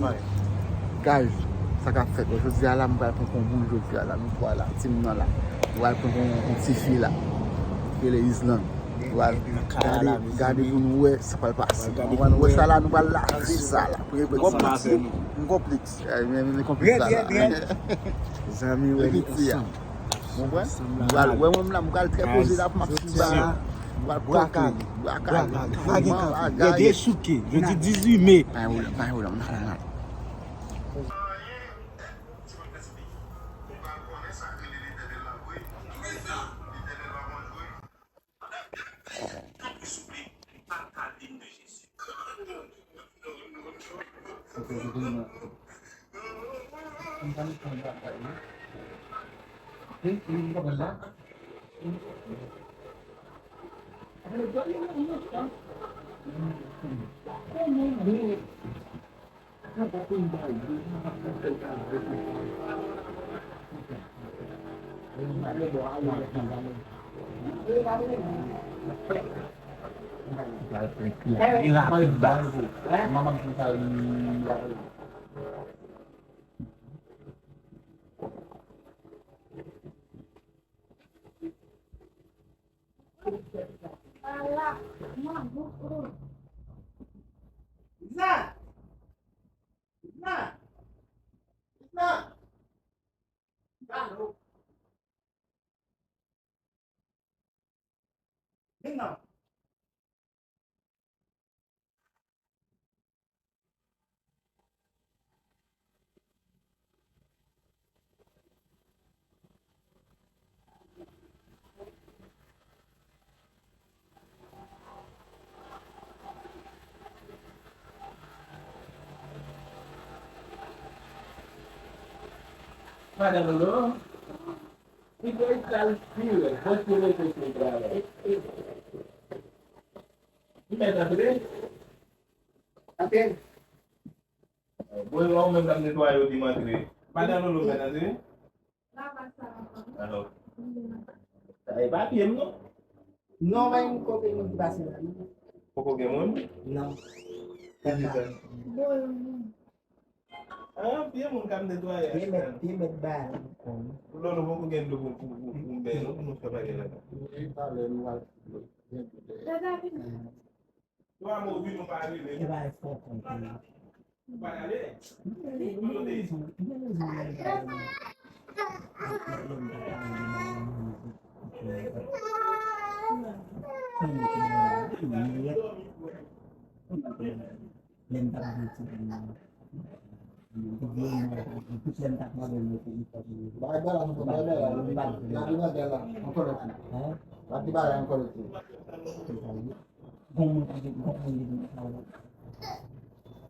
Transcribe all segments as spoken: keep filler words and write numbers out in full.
Guys, sa k ap fèt? Jodi a la, m pral prank yon moun jodi a la. Nou twa la, team nan la. M pral prank yon, yon ti fi la. Rele Island. M pral gade, gade pou nou wè sa pral pase. Nou pral wè sa la, nou pral lave sa la. Premye prank sa. M konplik. Eh, men, men konplik sa la. Zanmi, wè li ansanm. Ou konprann? M pral, wè mwen la, m pral trè poze la pou m ap suiv bagay. M pral prank li. Bwa kale. Bwa kale. Bwa kale. Yo dechouke. Jodi dizuit me. Pa gen pwoblèm, pa gen pwoblèm. N ale, n ale. Isa! Isa! Isa! Vin non. Madan Lolo, li te ekspire, bon, se rete sou travay. Li mèt antre? Antre. Bon, e pa ou menm k ap netwaye, ou di m antre. Madan Lolo mèt antre? Alò. Sa e pa pye m non. Non, pa gen kote moun ki pase la non. Poko gen moun? Non. Ki di sa? Ah, pye moun k ap netwaye. Pye mèt, pye mèt ba. Lolo poko gen dlo pou, pou, pou, pou m bèy non, pou nou fè bagay la. Wi, talè nou al. Twa mo wi nou pa rive. E bay fò konprann. Ou pa ale? Bay bèl la, bay bèl la. Bay bèl la, ankò lòt. Bay bèl la, ankò lòt. Gon moun ki gen, gon moun ki gen sa yo.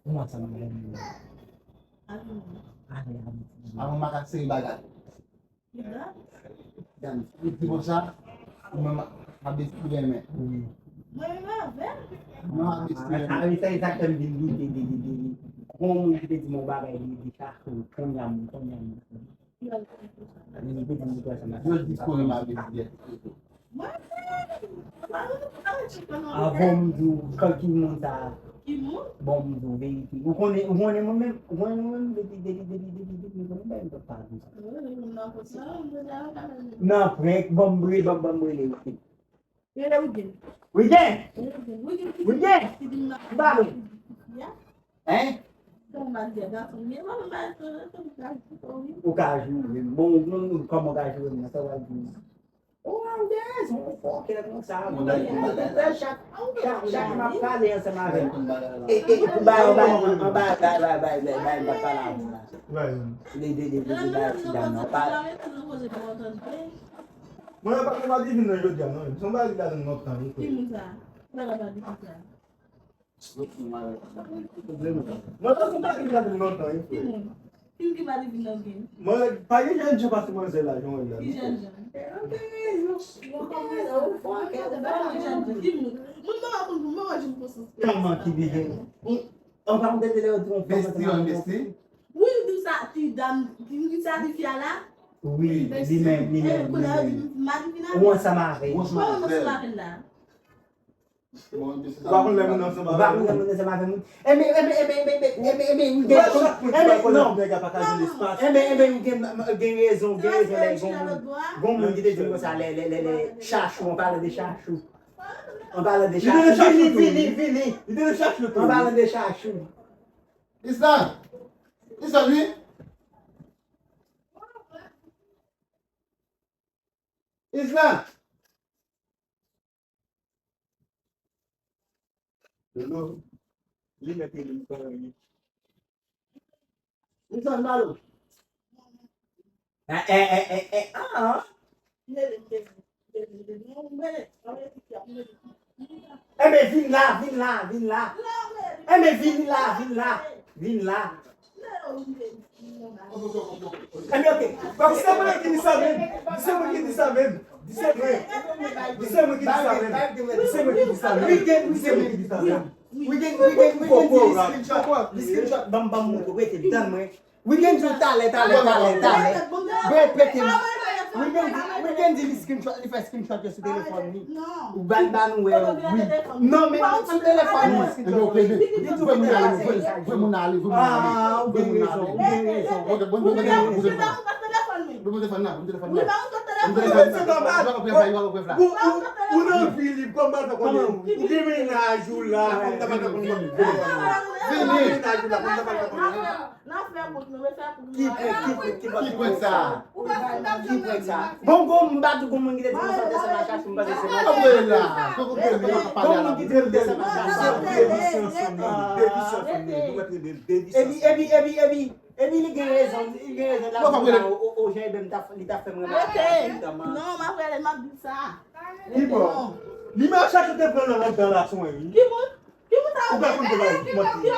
Ou ansanm avè m. Ale, ale. Avan makak sere bagay. Gade, li di konsa, ou menm ap deside renmen. Mwen menm avè l. Mwen ap deside renmen. Sa, sa, sa k fè m vin doute de, de, de, de. Gon moun ki te di m yon bagay, li, li chache w, kounye a m, kounye a m. Yo di konnen m ap deside. Avan m di w, kan ki moun sa a? Ki moun? Bon, m di w verite. Ou konnen, ou konnen mwen menm, ou konnen mwen menm depi, depi, depi, depi, depi, mwen konnen bagay m pap pale konsa. Nan prank, ban m rele, ban m, ban m rele, ok. Rele Widen. Widen! Rele Widen. Widen! Widen! Ki di m nan. Ki ba nou? Ya? Hein? Kòman m al di a gason m ye? Mwen menm, mwen menm, mwen menm, mwen menm, mwen menm. Ou ka joure m. Bon, nou, nou, kòman w ka joure m nan? Sa w al di m? Oh, ou gen rezon, ou fòkè konsa. Mwen, mwen, mwen, mwen, chak, chak, chak m ap pale ansanm avè l. E, e, anba, anba, anba, bay, bay, bay, bay, bay, m pa pale avè w la. De, de, de, de, de, bay ti dam nan. Pa. Mwen, pa konn pa divin nan jodi a, non. Se yon bagay ki daten lontan, wi, frè. Ki moun sa? Sa ka pa divin sa? Mwen pa konn pa divin daten lontan, wi, frè. Ki moun? Ki moun ki pa divin nan gen? Mwen, pa gen jènjan pase manzè la, jan w wè l la, non. Ki jènjan? Ou gen rezon. Ou gen rezon, ou fò, ou gen rezon. Ki moun? Moun mwen pa konn pou mwen, mwen jwenn konsans. Kòman ki bizin? Ou, ou pa konn tande lè yo di yon fanm besti, yon besti? Wi, di sa, ti dam, ki, ki sa, ti fi a la? Wi, li menm, li menm, li menm. Ou ansanm avè l. Ou ansanm avè l la. Ou pa konn lè moun ansanm avè moun. Ou pa konn lè moun ansanm avè moun. Enben, enben, enben, enben, enben, enben, enben, ou gen, enben, non. Enben, enben, ou gen, gen rezon, gen rezon, lè gon moun, gon moun ki te di m konsa, lè, lè, lè, lè, chachou, an palan de chachou. An palan de chachou. Vini, vini, vini. Li te nan chachou tou. An palan de chachou. Isla. Isla, wi. Isla. Hello. Li mèt li pa wi. Isla, m pale w. Eh, eh, eh, eh, eh, ah. Enben, vin la, vin la, vin la. Enben, vin la, vin la, vin la. Enben, oke. Di se mwen ki di sa menm. Di se mwen ki di sa menm. Di se mwen. Di se mwen ki di sa menm. Di se mwen ki di sa menm. Di se mwen ki di sa menm. Wi, gen, wi, gen, wi, gen di li screenshot. Li screenshot, ban m, ban m montre w, rete, tann mwen. Wi, gen di w talè, talè, talè, talè. Bre, prete m. Wi, gen di, wi, gen di li screenshot, li fè screenshot yo sou telefòn li. Ou ba, ba nou wè yo, wi. Non, men sou telefòn li, screenshot. Li tou fè talè. Voye moun ale, voye moun ale, voye moun ale. Ah, ou gen rezon, ou gen rezon. Ou gen rezon. Ou gen rezon. Ou gen rezon. Ou nan vi lib, kòman w fè konnen? Ou gen mennaj ou la, kòm ta pa ta konnen. Ou gen mennaj ou la, kòm ta pa ta konnen. Ki prank, ki prank, ki prank, ki prank sa? Ki prank sa? Bon, gon, m pa di gon moun ki te di konsa, te se pa chachou, m panse se mwen. Gon moun ki te di te se pa chachou. Epi, epi, epi, epi. Epi li gen rezon, li gen rezon. L ap di la, o, o, o, jan Eben t ap, li t ap fè m remake a. Non, m ap rele, m ap di sa. Ki bò? Li men chak te pran nan anndan la sou mwen, wi. Ki moun? Ki moun sa? Ou pa konn te ba ou manti.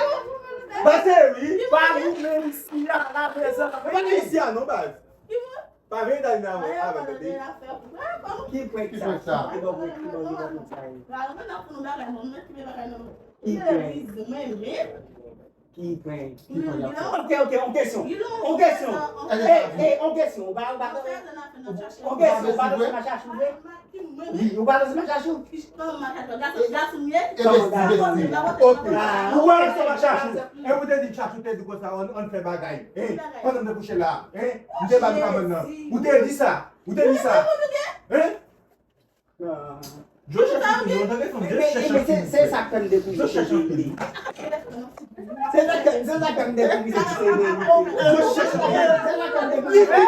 Pase, wi. Pa ou menm isi a, la prezan. Pa isi a, non, baz. Ki moun? Pa vin dal nan avè, tande. Ki prank sa? Ki prank sa? Ki bò, ki bò, ki bò, ki bò sa ye? Ki prank? Ki prank? Ki prank? Ok, ok, on kesyon. On kesyon. Eh, eh, on kesyon. Ou pa, ou pa, on kesyon. Ou pa nan chachou vre? Wi, ou pa nan chachou? Kòman gason? Ok. Ou pa nan chachou. E ou te di chachou te di konsa, ann, ann fè bagay. Eh, pandan m te kouche la, eh, m te ba nou kabann nan. Ou te di sa. Ou te di sa. Eh? Yo chèche anpil, yo tande fanm, yo chèche anpil. Se sa k fè m dekouvri se vre. Se sa k, se sa k fè m dekouvri se vre. Yo chèche anpil. Se sa k fè m dekouvri.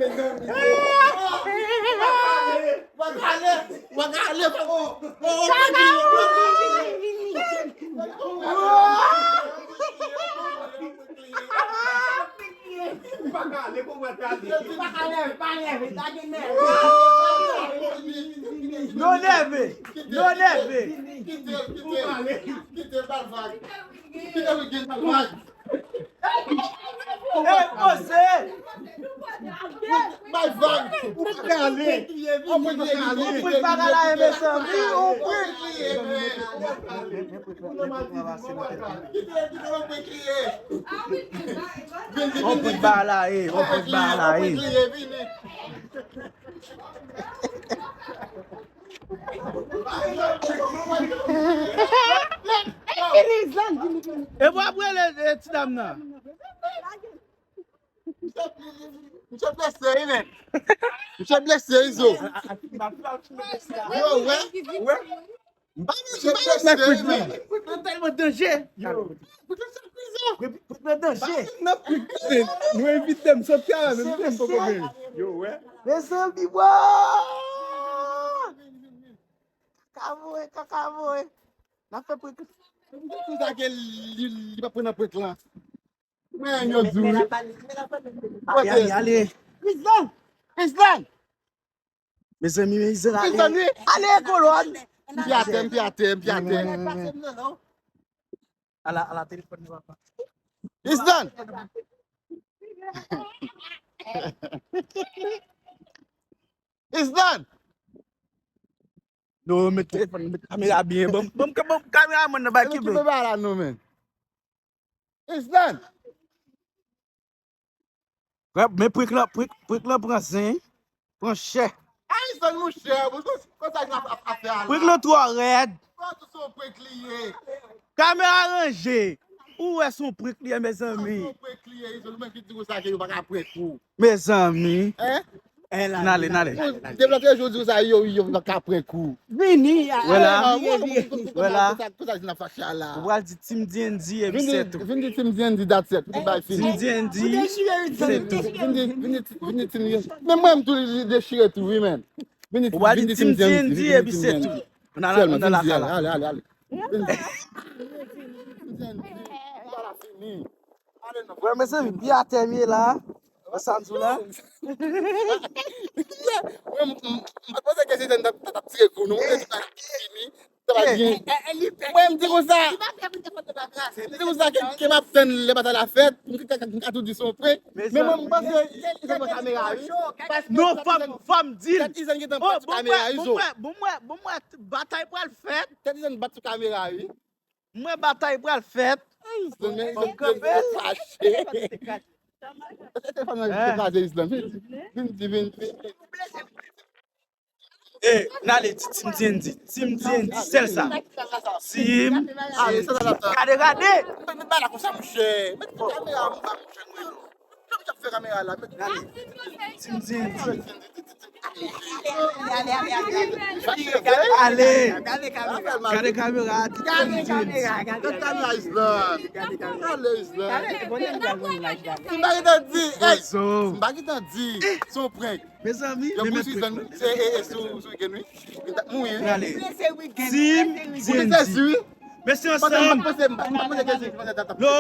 Mezanmi. Mwen kale, mwen kale, pako. Ou pa kale, pou mwen kale. Ou pa kale, pa leve, ta gen nève. Yo leve, yo leve. Kite, kite, kite, pa vag. Kite Wilguens pa vag. Ey, poze! Bay vag! Ou pa ka ale! Ou pa ka ale! Ou pa ka ale, mezanmi! Ou pa ka ale! Kite, kite, ou pa ka ale! On prit ba la e, on prit ba la e. E w ap rele, e, ti dam nan. Misye blese wi, men. Misye blese, Izo. Yo, wè, wè. M pa manje, m pa manje, men. Prit lan tèlman danje. Yo. Prit lan tèlman danje. Prit lan danje. Nou envite m sot kare, men m poko vini. Yo, wè. Mezanmi, wa! Kaka voye, kaka voye. N ap fè prank. Tout sa ke li, li pa pran nan prank lan. Men yo di wi. Ale, ale, ale. Islan! Islan! Mezanmi, men Islan ale. Islan, wi. Ale, kolòn. M pi atè, m pi atè, m pi atè. Ala, ala telefòn nan papa. Islan! Islan! Yo, met telefòn, met kamera byen. Bon, bon, bon, kameramann nan bay kibe. Kibe ba la non, men. Island. Frè, men prik lan, prik, prik lan pran zen, pran chè. Ay, Island, monchè, bon, konsa, konsa, sa ap, ap, ap fè a la. Prik lan twò rèd. Pran tout son prik li ye. Kamera ranje. Ou wè son prik li ye, mezanmi. Son prik li ye, Island, ou menm ki di konsa ke yo pa ka prank ou. Mezanmi. Hein? N ale, n ale. Deblòke jou di sa yo, yo pa ka prank ou. Vini. Wè la. Wè la. Konsa, konsa, konsa, fache a la. Ou pral di Team D N D epi se tou. Vin di Team D N D, that's it. Pou tout bagay fini. Team D N D, se tou. Vin di, vin di, vin di Team D N D. Men mwen, m tou dechire tou, wi, men. Vin di, ou pral di Team D N D epi se tou. Sèlman, vin di, ale, ale, ale, ale. Vin di Team D N D. Bagay la fini. Wè, mezanmi, pi atè m ye la. Wè sa m di w la. Mwen, m, m, m pa t panse ke se Ethan t ap, t ap tire kou, non. Mwen, Ethan t ap fini. Sa va byen. Mwen, m di konsa. M di konsa ke, ke m ap tann lè batay la fèt. M ka, ka, ka, ka tou di se yon prank. Men mwen, m panse Ethan pran kamera, wi. Non, fò m, fò m di l. Ethan gentan bat sou kamera, wi, zo. Bon, mwen, bon, mwen, batay pral fèt. Ethan bat sou kamera, wi. Mwen batay pral fèt. Fò m kanpe. Telefòn nan te kraze Islam. Vin di, vin di. Eh, n ale di Team D N D. Team D N D, sèl sa. Team D N D. Gade, gade. Met, met bay la konsa, monchè. Met kamera anba, monchè, mwen. Kòman k ap fè kamera la? Met. Gade. Team D N D. Ale. Gade kamera. Gade kamera. Gade kamera. Gade kamera. Gade kamera. Gade Islam. Gade, bon, gade imaj la. M pa gentan di. Ey, m pa gentan di. Se yon prank. Mezanmi, yo men pous Islam. Se, e, e, sou, sou weekend, wi. Mouri, wi. Ale. Team D N D. Mesye ansanm. Yo.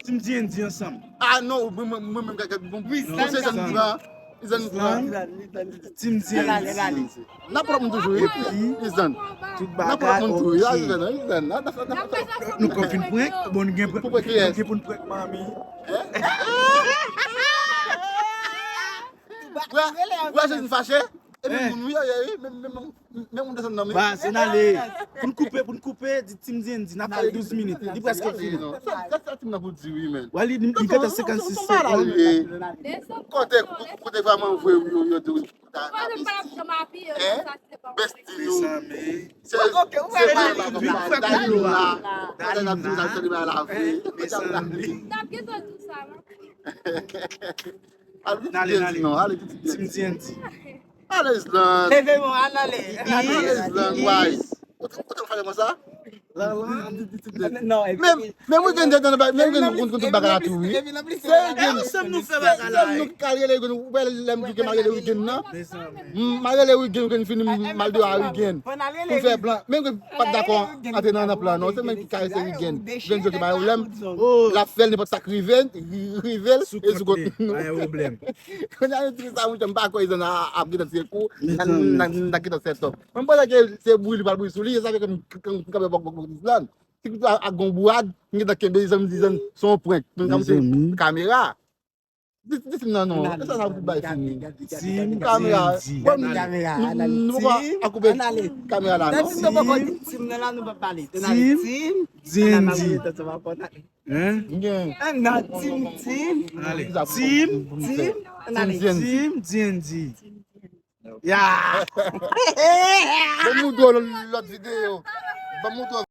Team D N D ansanm. Ah non, mwen, mwen, mwen, mwen, gade, bon, wi, non, se sa nou pran. Islam pran. Team D N D. N ap pran moun toujou, wi. Epi, Islam. Tout bagay, ok. N ap pran moun toujou, wi. Islam, Islam, Islam. Nou konn fin prank, bon, nou gen prank, nou gen pou n prank manmi. Wè, wè, se yon fache. Epi moun, wi, wi, wi, men, men, men, Men moun desann nan, men. Ba, se n ale. Pou n koupe, pou n koupe, di Team D N D, n ap fè douz minit. Li prèske fini. Sa, sa, sa Team nan pou di, wi, men. Wè, li, li gentan senkannsis segonn. Kote, kote vrèman vre, wi, yo, yo di, wi. Besti nou. Se, se pa la, Dalina. Dalina, Dalina, la vre. N ap gentan di sa, non? N ale, n ale. Team D N D. Alèz lan. Leve men w, al ale. Alèz lan, why? Ou te, ou te fè konsa? Non, men, men weekend te nan, men weekend nou konn tout bagay la tou, wi. Se weekend nou fè bagay la, nou ka rele weekend, ou wè lè m di ke m a rele weekend nan. M a rele weekend, weekend fini, m al deyò a weekend. Pou fè plan. Men weekend pa t dakò antre nan, nan plan, non. Se mwen ki karese weekend. Weekend di ke pa gen pwoblèm. L ap fè l nenpòt sa k rive, rive l, e sou kont nou. Pa gen pwoblèm. Kounye a, nou di sa, monchè, m pa kwè Izan ap gentan tire kou nan, nan, nan gentan set up. Mwen panse ke se bri li pral bri sou li, e sa fè ke m, ke m kanpe bòk, bòk, bòk Izan. Si tou a, a gon bourad, m gentan kenbe Izan, m di Izan, se yon prank. M kanpe kamera. Di, di Team nan non, e sa n ap bay fini. Team kamera. Bon, nou, nou pa ka koupe kamera la non. Team D N D. Hein? Gen. Ah, non, Team, Team. Ale. Team. Team. Team D N D. Team D N D. Ya. Ban m montre w lòt videyo. Ban m montre w.